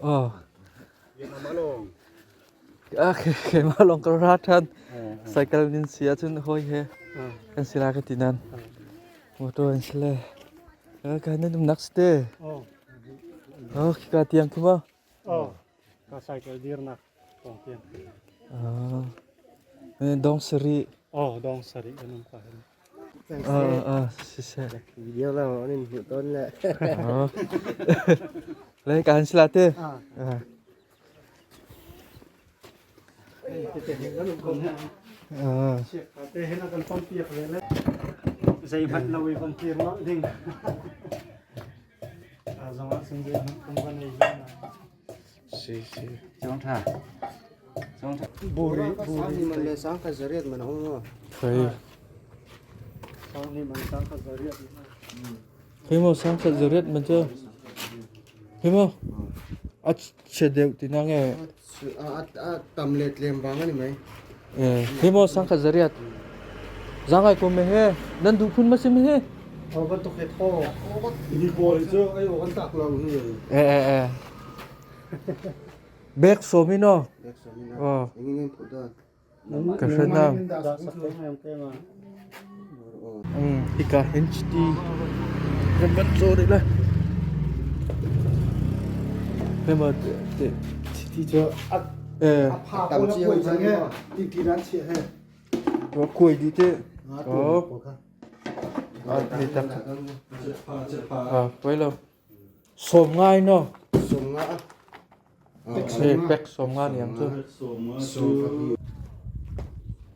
Oh. Keimah lawng ka ra ṭhan. Cycle nin si ahcun hawi he kan si lai ka ti nain motor an si le. Ka nan umnak si te. Oh, khika tiang khi maw? Oh, ka cycle dirnak kong tiang. Ah. Dong sarih. Oh, dong sarih kan um ka hin. Ah, ah, siseh. Video lang an in hmuh tawn le. Le ka han sila te. Ah. Ah. Te hin kan pom piak ve le. Zeihmanh lo i van kir lo ding. Zong ah sun zeihmanh kan van ei lo. Si si. Chong tha. Chong tha. Buri buri. Ni man le sang ka zariat man hong ngo. Khoi. Sang ni man sang ka zariat. Khoi mo sang ka zariat man chu. Khoi mo. A che deuh ti na nge. A a tam le tlem bang ani mai. Eh, khoi mo sang ka zariat. Zangai ko me he. Nan du phun ma sim he. Ho bantuk he tho. Ni pawl cu ai kan tak lo hi. Eh eh eh. Bek somi no. Bek somi na. Oh. Engin phu da. Ka hrenam. Hika hin chiti kan van caw rih lai. Hema te chiti cu eh A pha ko na kuai cang he. Ti ti nan chiah he. Kuai di te. Oh. Ah, ni tak. Ah, poi lo. Sawm ngai no. Sawm nga. Pek sawm nga niang cu.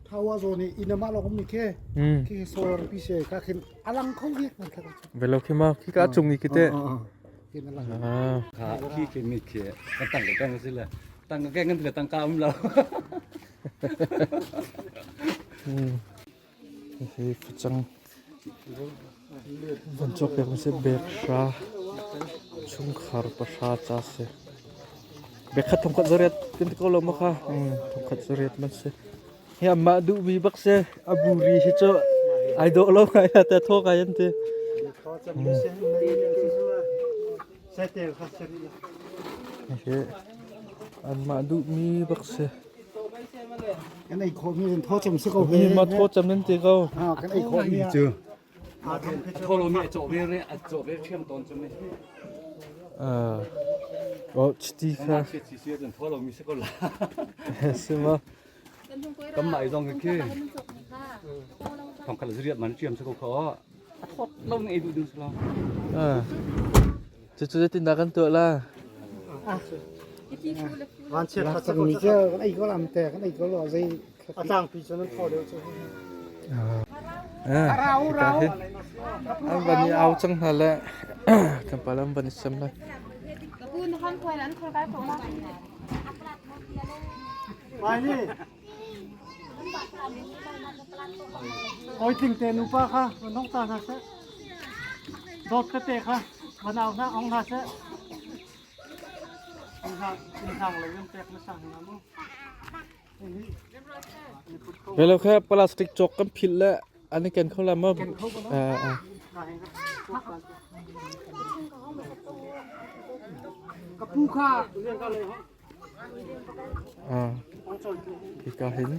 Thawa zawn i inn amah lawng um ni khi. Khi solar pi se ka khin alang kho hi kan thak. Velo khi ma khi ka chung ni khi te. Khin alang. Kha khi khi mi khi kan tang kan si le tang ka ngan le tang ka um lo. Hi facang van cawk piak mi si bag hra chungkhar pahra ca si. Bag khat thongkhat zariat kan ti ko lo maw kha? Thongkhat zariat man si. Hi amah duhmi bak si. A buri hi cu ai dawh lo ngai la te thaw ngai an ti. Hi anmah duhmi bak si. Kan ei khawh mi in thaw cem si ko he. Ma thaw cem nan ti ko. Ha kan ei khawh mi cu. Thaw lo mi a cawh ve re a cawh ve thiam tawn cu mi. Ah. Oh chiti kha. Si si cun thaw lo mi si ko la. Si ma. Kam mai zong khi. Thong khala zriat man chiam si ko kho. A thot lo ni ei du ding si lo. Ah. Cucu zeitin dah kan tuah la? Vanchiat kha cang mi cu kan ei ko lam te kan ei ko lo zei a tlangpi cu nan thaw deuh cu. Rau rau. An van i au cang hna le tlangpal an van i sem lai. Mai ni. Oi tling te nupa kha van hong ta hna seh. Dawt tete kha van au hna ong hna seh. Innhang lei in pek hmasa hna mu. Velo kha plastic cawk kan philh le an i ken kho la maw? Ka pu kha Hika hin.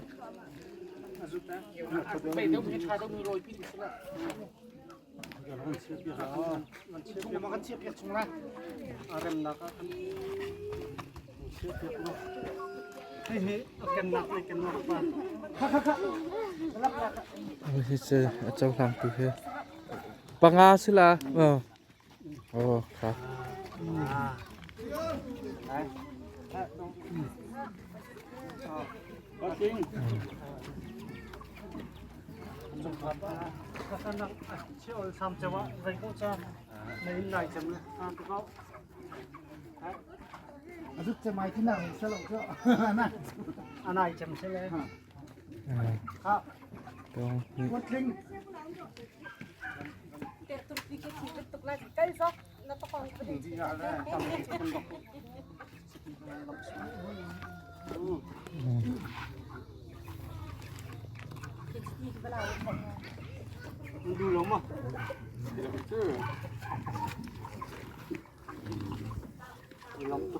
Hi cu a cohlangtu hi panga si la. Oh, kha.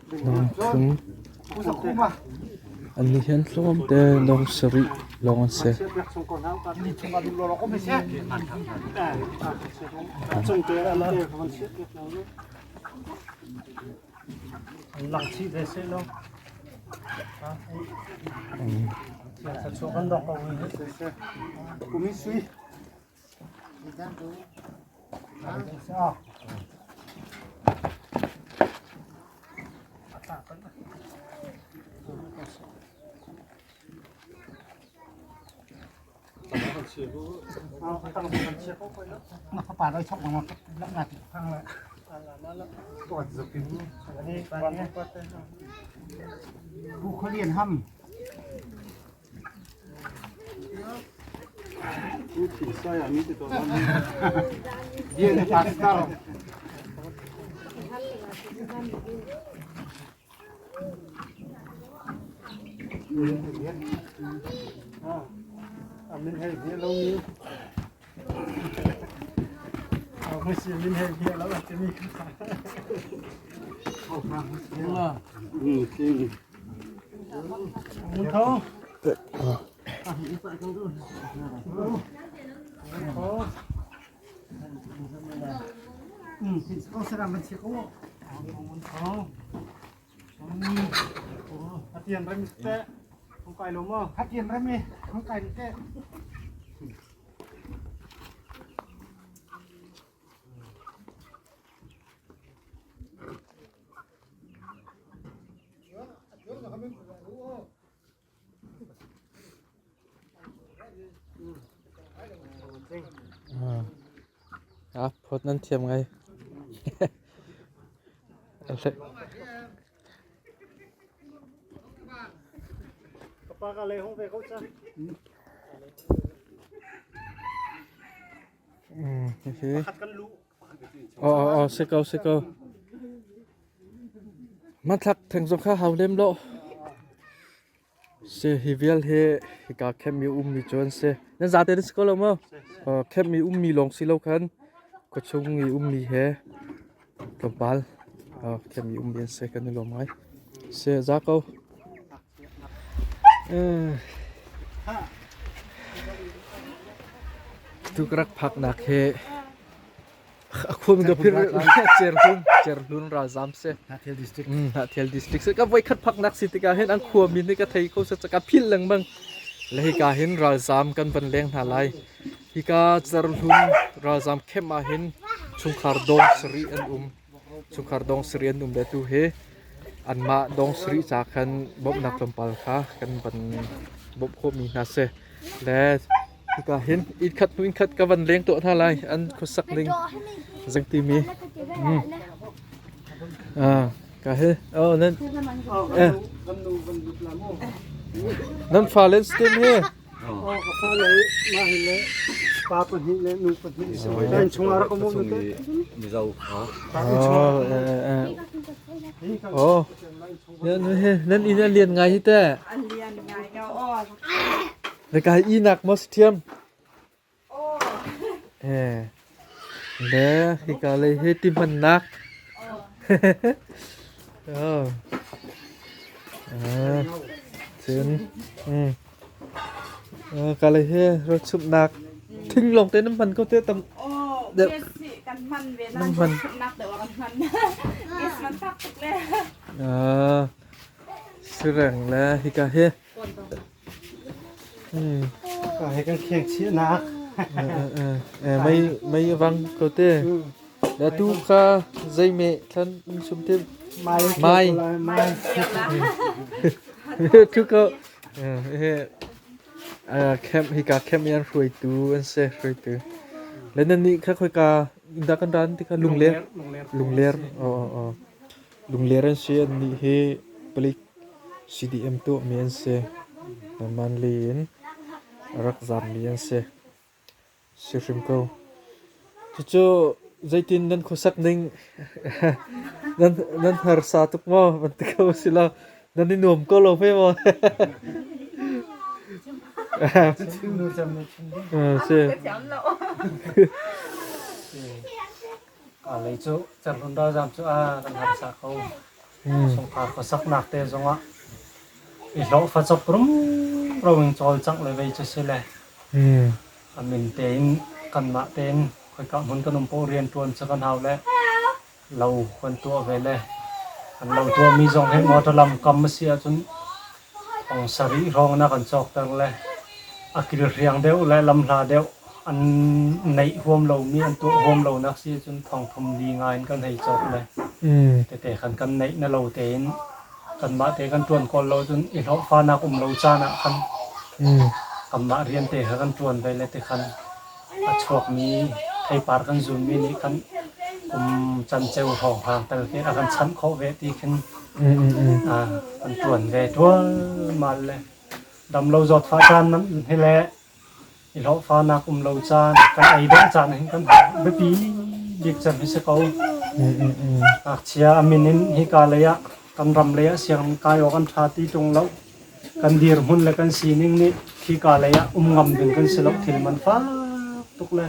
Dong thum. An nih hin tlawmte dong sarih lawng an si. Ah, phawt nan thiam ngai. Hihi. Aw aw aw si ko si ko. Hmanthlak theng zong kha hau lem lo. Si hi vial hi hika camp i ummi cu an si. Nan zate nan si ko lo maw? Camp i ummi lawng si lo khan khuachung i ummi he tlawmpal camp i ummi an si kan i lawm ngai. Si za ko. Tu ka rak phaknak hi a khum ka phir Cherhlun Cherhlun ralzam si. Hnahthial district. Hnahthial district si. Ka voikhat phaknak si tikah hin an khua min hi ka thei kho sa ka philh lengmang. Le hika hin ralzam kan van leng hna lai. Hika Cherhlun ralzam camp ah hin chungkhar dawng sarih an um. Chungkhar dawng sarih an um le tu hi anmah dawng sarih ca khan bawmhnak tlawmpal kha kan van bawmh khawhmi hna si. Le hika hin inn khat hnu inn khat ka van leng tuah hna lai an khuasak ning zang timi. Ah, ka hi. Oh, nan eh. Nan fa len stem hi. Aw ka fa le mah hi le pa pahnih le nu pahnih kan chung ah rak um Chung i Mizo. Oh, eh eh. Oh. Nan nan inn a lian ngai hi te. An lian ngai ko aw. Le ka i nak maw si thiam? Eh. Le hika lei hi ti hmannak. Oh. Ah. Cun. Ka lei hi rawlchumhnak thing lawng te nan hman ko te tam. Oh, Deuh. yes, kan hman ve Nan nan hman. chumhnak deuh ah kan hman. Yes, man tak tuk le. Ah. Sireng le hika hi. Ka he kan kheng chih nak. Mei mei vang ko te. Le tu kha zei me thlan um sum te. Mai Mai. mai. Tu ko camp hika camp yan hruaitu an si hruaitu. Le nan nih kha khoika da kan ran ti kha lungler lungler oh oh oh lungler an si an nih hi palik CDM tuahmi an si. Manli in a rak zaammi an si. Si hrim ko. Cucu zeitin nan khuasak ning nan nan harsa tuk maw? Van ti ko sila nan i nuam ko lo hme maw? Si. A lei cu cerhlun ralzaam cu a kan harsa ko. Chungkhar khuasaknak te zongah i hlawhfa cop rumro in cawlcangh le vei cu si le a min tein kanmah tein khoika hmun kan um paoh rianṭuan cu kan hau le lo kan tuah ve le kan lo tuahmi zong hi motor lam kam a si ahcun thong sarih hrawng na kan cawkter le a kil hriang deuh le lamhla deuh an neih huam lomi an tuah huam lonak si ahcun thong thum li nga in kan hei cawk le tete khan kan neih na lo tein kanmah te kan ṭuan kawl lo cun i hlawhfanak um lo caan ah khan kanmah rian te kha kan ṭuan ve le ti khan a chuakmi theipar kan zunmi nih khan kum canceu hrawnghrang tal khi a kan chanh khawh ve ti khin kan ṭuan ve ṭualmal le damlo zawtfah caan hi le i hlawhfanak um lo caan kan ei deuh caan hin kan biapi bik cem hi si ko. Ngakchia a min in hika lei ah kan ram lei ah siang kai awk an ṭha ti ṭung lo. Kan dirhmun le kan sining nih khika lei ah um ngam ding kan si lo thil man fak tuk le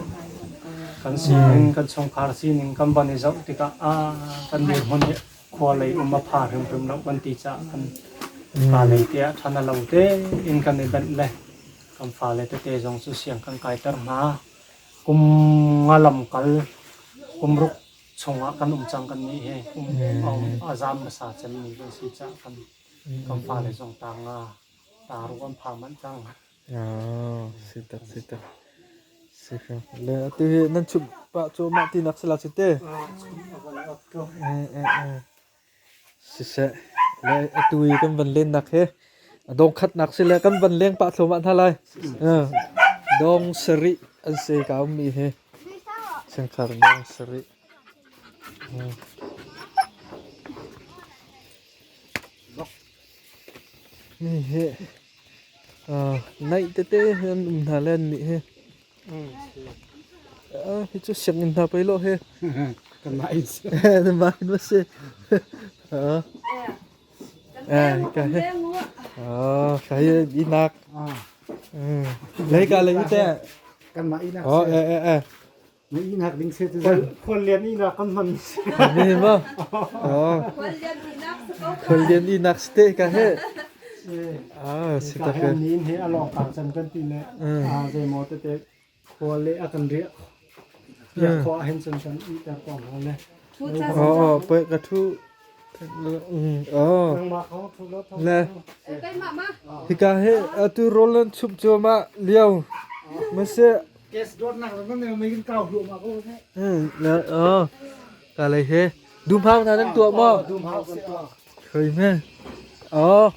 kan sining kan chungkhar sining kan van i zoh tikah ah kan dirhmun hi khua lei um a pha hrimhrim lo kan ti caah kan ka lei te ah ṭhan a lo te in kan i benh le kan fale tete zong cu siang kan kaiter hna. Kum nga lam kal kum ruk chungah kan um cang kan nih hi kum a zam hmasa cemmi kan si caah kan kan fale zong ta nga ta ruk an pha manh cang. Si tak si tak. Si hrim. Le atu hi nan chumh pah cuahmah tinak si la si te. Siseh, le atu i kan van lennak hi a dong khatnak si le kan van leng pah thluahmah hna lai. Dong sarih an si ka ummi hi. Chungkhar dong sarih. Mi hi naih tete an um hna le an nih hi. Hi cu sianginn hna pei lawh hi. Kanmah in si. Nanmah in ma si. Ka hi. Ka hi inak. Lei ka lei te. Kanmah inak. Oh, eh eh eh. Na inak ding se tu. Khual lian inak kan hman. Ni ma. Oh. Khual lian inak ste ka he. Si tak he. Nin he along tang chan kan ti le. Ah zei mo te te khua le a kan riah. Riah khua hen chan kan i ter ko hna le. Oh, pe ka thu. Oh. Le. Hika he atu rolan chup chu ma liao. Ma se. Kes dot nak nan ne mei kan kau hlu ma ko ne. Le oh. Ka lei he. Dum hau na nan tuah maw? Dum hau kan tuah. Khoi me. Oh.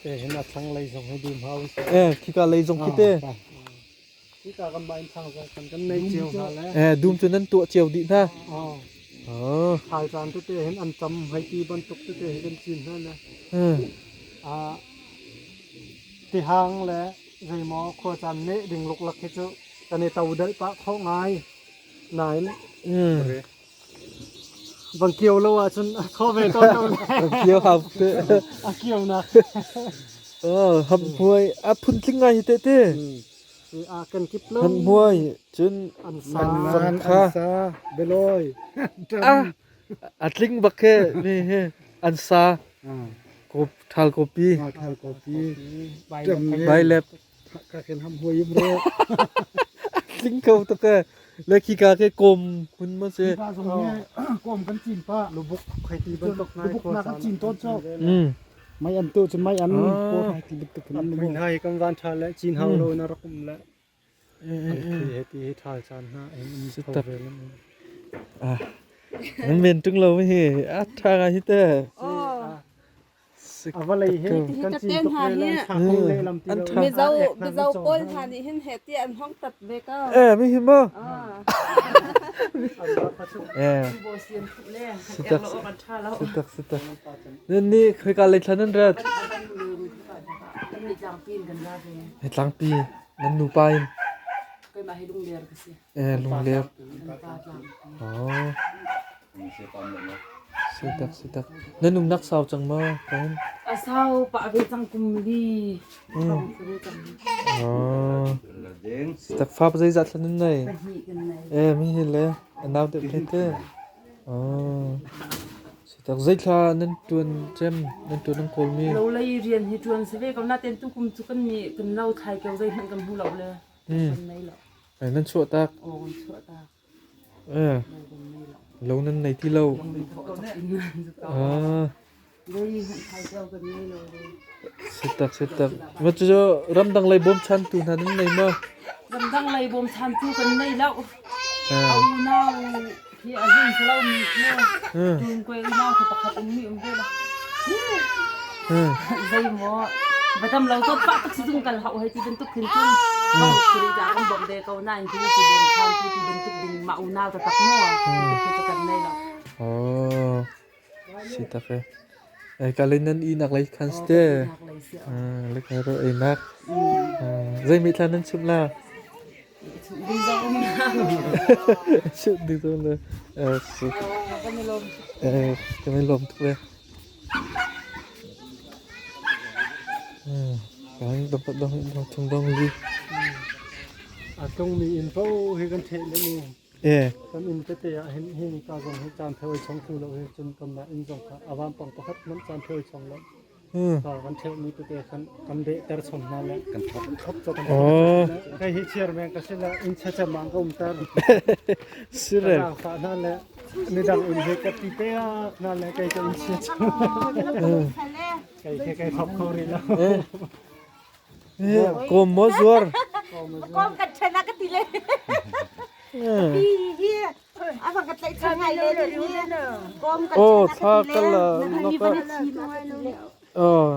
Te hin a thlang lei zong hi dum hau. Eh, khika lei zong khi te. Khika kan ba in thang zong kan kan nei cio hna le. Eh, dum cu nan tuah cio dih hna. Oh. Oh. Thai caan tete hin an tam hei ti bantuk tete hi kan cin hna le. Ah, tihang le zeimaw khua caan neh ding luklak hi cu kan i to delh pah khawh ngai. Nain Bang kio lo ahcun a thaw ve tawn lo le. Kio hap te. A kio nak. Oh, ham hmuai a phuntling ngai hi te te. A kan kip lo. Ham hmuai cun an sa an kha. Sa beloi. Ah, a tling bak he mi he an sa. Ko thal kopi. Thal kopi. Bai lep. Ka khen ham huai im ro. Tling ko to ke. Le khi ka ke kom hun ma se. Pa zong he kom kan cin pa. Lubuk khai ti bantuk nai Lubuk na kan cin ton cho. Mm. Mai an tu chu mai an ko hai ti bik tuk An min hai kan van tha le cin hau lo na rakum le. An khi he ti hi thal chan na in um tho ve le. Ah. Nan men tung lo hi. A tha ga hi te. A vawlei hi kan cin tuk le le an tha le lam ti lo. Mizo Mizo pawl hna nih hin he ti an hong tat ve ko. Eh, mi hi mo. Eh. Sitak sitak sitak. Nan ni khoi ka lei thlan nan rat. He tlangpi nan nu pa in. Eh, lungler. Oh. Sitak sitak. Nan umnak sau cang maw? Kan? A sau pah ve cang kum li. Oh. Sitak fa zeizat thlan nan nei? Pahnih kan nei. Eh, mi hi le anau deuh te te. Oh. Tak zeithla nan ṭuan cem nan ṭuan nan kawlmi? Lo lei rian hi ṭuan si ve ko nain tukum cu kan nih kan lo thlai keo zeihmanh kan hmu lo le kan nei lo. Ai nan chuah tak. Aw kan chuah tak. Eh. Lo nan nei ti lo. Ah. Sitak sitak. Ma cu ramdang lei bawmchantu hna nan nei ma? Ramdang lei bawmchantu kan nei lo. A unau hi a zung si lo mi mu. Tung kwe unau khi pakhat um mi um ve la. Zei maw Badam lo to pa tak si zung kal hau hei ti bantuk khin cun thong suri da kan bawm de ko nain ti ti bawmchantu ti bantuk ding ma unau ta tak mu. Ti kan nei lo. Oh. Si tak e. Ai ka lei nan ihnak lei khan si te. Le kai ro einak. Zei mi thla nan chim la? Chim ding zong le. Si. Eh, kan i lawm tuk le. Kan dong dong dong thum dong li. A tlung mi inn paoh hi kan theih le mu. Eh. Kan inn tete ah hin hi ka zong hi caan pheu chong thlu lo hi cun kanmah inn zong kha a vampang pakhat hmanh caan pheu chong lo. Ka kan ṭhelhmi tete khan kan dehter chom hna le kan thok thok chom. Oh. Kai hi chiar meng ka si la inn chachem ang ka um tar. Sire. Ka fa hna le midang inn he ka ti te hna le kai ka inn chia chom. Kai he kai thok kho rih lo. Kom maw zuar? Kom kan ṭhen a ka ti le. Pi hi a va ka tlaih chan ngai le hi. Kom kan Oh, ṭhen a thla ka ti kal le. la Na nok ni ah. van thi ma ka ti le. Oh.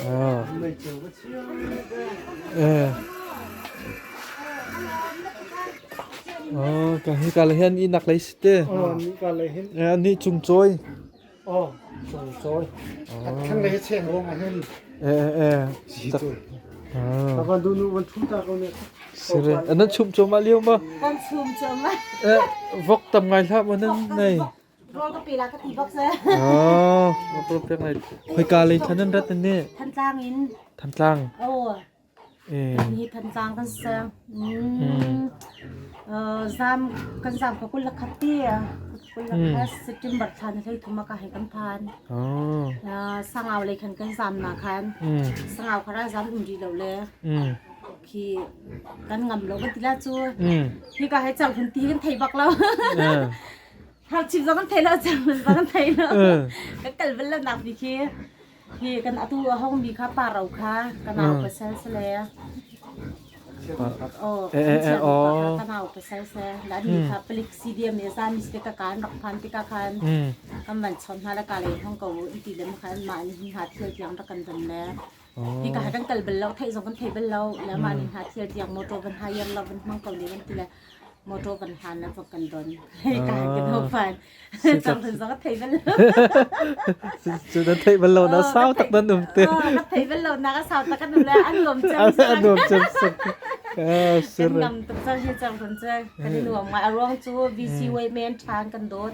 Ah. Eh. Oh, ka hi ka le hian i nak lei si te. Oh, ni ka le hin. Eh, ni chung choi. Oh, chung choi. Khang le cheng rong a hin. Eh eh. Si tu. Ah. Ka du nu van thum ta ko ne. Sire. Nan chum chom ma liu ma. Kan chum chom ma. Eh, vok tam ngai hlah ma nan nei. Rol ka pe la ka ti bak se. Oh, rol pek ngai. Khoi ka lei than nan rat ne. Thantlang in. Thantlang. Oh. Eh. Hi Thantlang kan sa. Zam kan zam ka kul khat ti. Kul khat September thla na hlei thuma ka hai kan phan. Oh. Sangau lei khan kan zam na khan. Sangau khara zam um ri lo le. Khi kan ngam lo kan ti la chu. Hi ka hai chang hun ti kan thei bak lo. Har chim zong kan thei lo chang hun kan thei lo. Kan kal bal lo nak bi khi. Hi kan atu a hong mi kha pa ro kha ka nau pasal sale. Oh, ka nau pasal se. La ni kha palik CDM ne za mi ste ka kan rak phan ti ka khan. Kan van chon hna la ka le hong ko in ti lem khan ma ni ha thial tiang rak kan dan le. Hi ka kan kal bal lo thei zong kan thei bal lo la ma ni ha thial tiang motor van hire lo van hmang ko ni van ti le motor van han la van kan don. Ka kan ho phan. Cang thun zong ka thei bal lo. Cu nan theih bal lo na sau tak nan um te. Ka thei bal lo na ka sau tak kan um le an nuam cem. An nuam cem suk. Kan ngam tuk cang hi cang thun cu. Kan i nuam ngai. A ruang cu VC way men ṭhan kan dawt.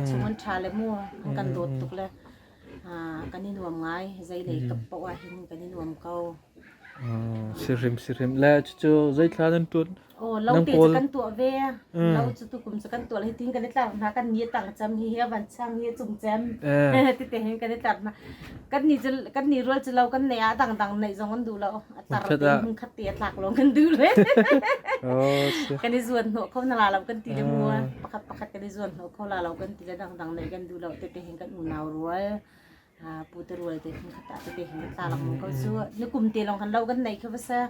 Chung an ṭha le mu kan dawt tuk le kan i nuam ngai. Zei lei kap paoh ah hin kan i nuam ko. Sihrim sihrim le cucu zeithla nan ṭuan? Aw, lo te cu kan tuah ve. Lo cu tukum cu kan tuah hi tin kan i tlak hna kan ni tang cam hi hi van chang hi cung cem. Ti te hin kan i tlak hna. Kan ni cu kan ni rual cu lo kan nei ah dang dang nei zong an duh lo. A tar te hung khat te a tlak lawng kan duh le. Kan i zuan hnawh kho na la lo kan ti le mu. Pakhat pakhat kan i zuan hnawh kho la lo kan ti le dang dang nei kan duh lo te te hin kan unau rual. Pu te rual te hin khat te te hin kan tla lengmang ko cu ni kum te lawng kan lo kan nei kha va se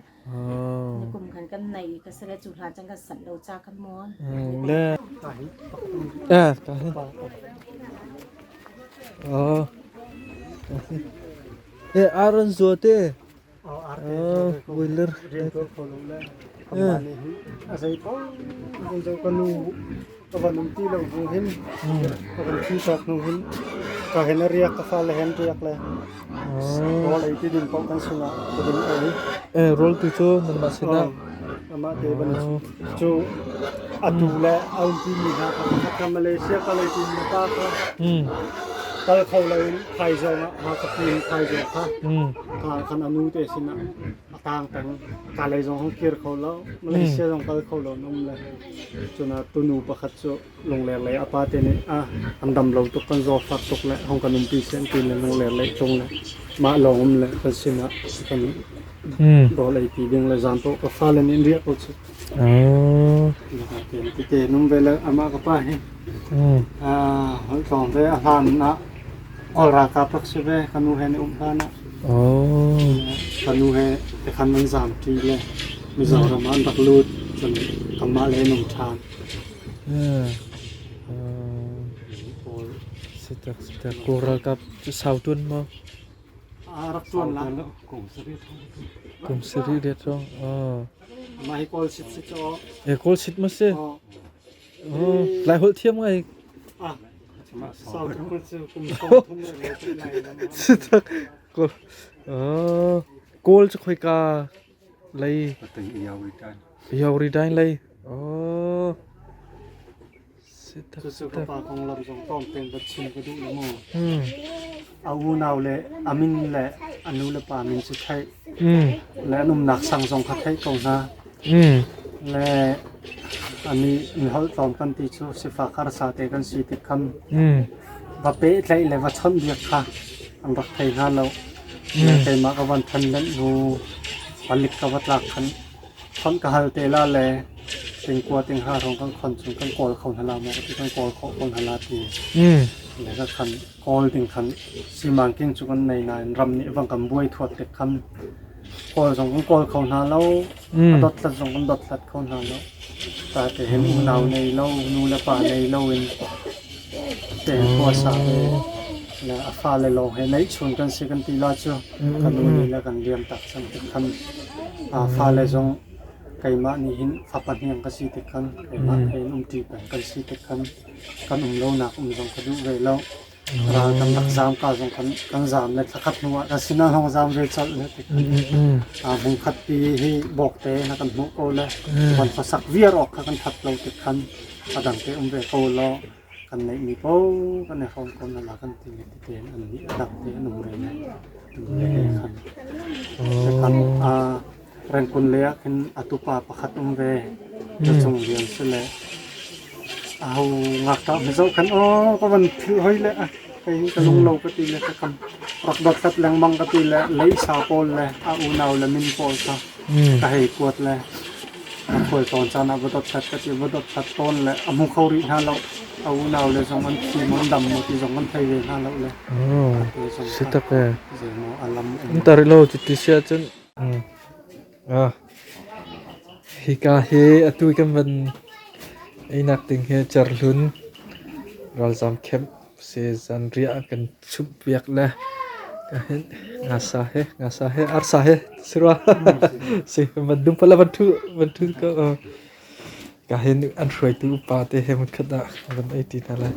ni kum khan kan nei ka se le cu hlan cang kan sanh lo cha kan mon Le eh ka hin oh eh aron zo te Oh, boiler rian tuan kho lo le kanmah nih hin a zei paoh kan zoh ka nu ka van um ti lo hnu hin ka van thi cawk hnu hin ka hen a riak ka fale hen riak le rawl ei ti ding paoh kan sinah ka ding ei. Eh rawl tu cu nanmah sinah amah te ban cu atu le a um ti mi hna kha pakhat ka Malaysia ka lei ti mi pa kha. Kal kho lo in Phaizawng ah Hakha in Phaizawng kha kha khan a nu te sin ah a tang peng. Kalay zong hong kir kho lo. Malaysia zong kal kho lo um le. Cun ah tunu pakhat cu Lungler lei a pa te nih a an dam lo tuk kan zaw fak tuk le hong kan umpi sen ti le Lungler lei tlung le mah lawng um le kan sin ah kan rawl ei ti ding le zan pawh ka fale nih riah ko cu. Tete nung ve le amah ka pa hi holh tlawng ve a hlan ah Kawl ralkap rak si ve ka nu he ni um hlan ah. Ka nu he te khan an zam ṭi le Mizoram ah an rak lut cun kanmah le nung ṭhan. Sitak sitak Kawl ralkap cu sau tuan maw? A rak ṭuan la. Kum sarih riat rong. Mah hi Kawl sit si caw. E Kawl sit ma si? Lai holh thiam ngai. Sitak Kawl. Kawl cu khoika lei? Yauri dain lei. Oh. Cucu ka pa konglam zong tlawm tein va chim ka duh le mu. A unau le a min le a nu le pa min cu theih. Le an umnak sang zong kha theih ko hna. Le ani mi holh tlawm kan ti cu sifak harsa te kan si tik khan va pehtlaih le va chawnhbiak kha an rak thei hna lo. Le keimah ka van ṭhan len hnu palik ka va tlak khan Khon ka hal te la le tingkua tingha hrawng kan khon chung kan kawl kho hna la maw ti kan kawl khawh ko hna la ti. Le ka khan kawl ding khan simangking cu kan nei nain ram nih vang kan buai thuat tik khan kawl zong kan kawl kho hna lo a dotlat zong kan dotlat kho hna lo. Ta te hin unau nei lo nu le pa nei lo in te khua sa ve le a fale lawng he neih chun kan si kan ti la cu kan nu nih le kan liam tak cang tik khan Fale zong keimah nih hin fapa hniang ka si tik khan keimah he in umṭi peng kan si tik khan kan um lonak um zong ka duh ve lo. Ral kan rak zaam ka zong kan kan zaam le thlakhat hnu ah ka sinah hong zaam ve colh le tik khan hmungkhat pi hi bawkte na kan hmuh ko le kan khuasak viar awk kha kan that lo tik khan a dang te um ve ko law kan neihmi paoh kan i hrawm ko na la kan ti le tete in an nih a dang te an um ve le le khan khan a rengkun le ah khin a tupa pakhat um ve cu cung lian si le a ho ngakṭah mizo khan aw ka van philh hoi le kei hi ka lung lo ka ti le ka kam rak dot hlat lengmang ka ti le leisa pawl le a unau le min pawl kha ka hei kuat le A khual tawn caan ah va dot hlat ka ti, va dot hlat tawn le a hmu kho rih hna lo. A unau le zong an thi maw an dam maw ti zong an thei ve hna lo le. Si tak e. Zeimaw a lam um. Um tar lo cu ti si ahcun. Ah. Hika hi atu kan van einak ding hi Cerhlun ralzam camp si zanriah kan chumh piak le kahin ngasa he ngasa he arsa he sirwa si van dum pala van thu van thu ko kahin an hruaitu upa te he mun khat ah van ei ti hna lai.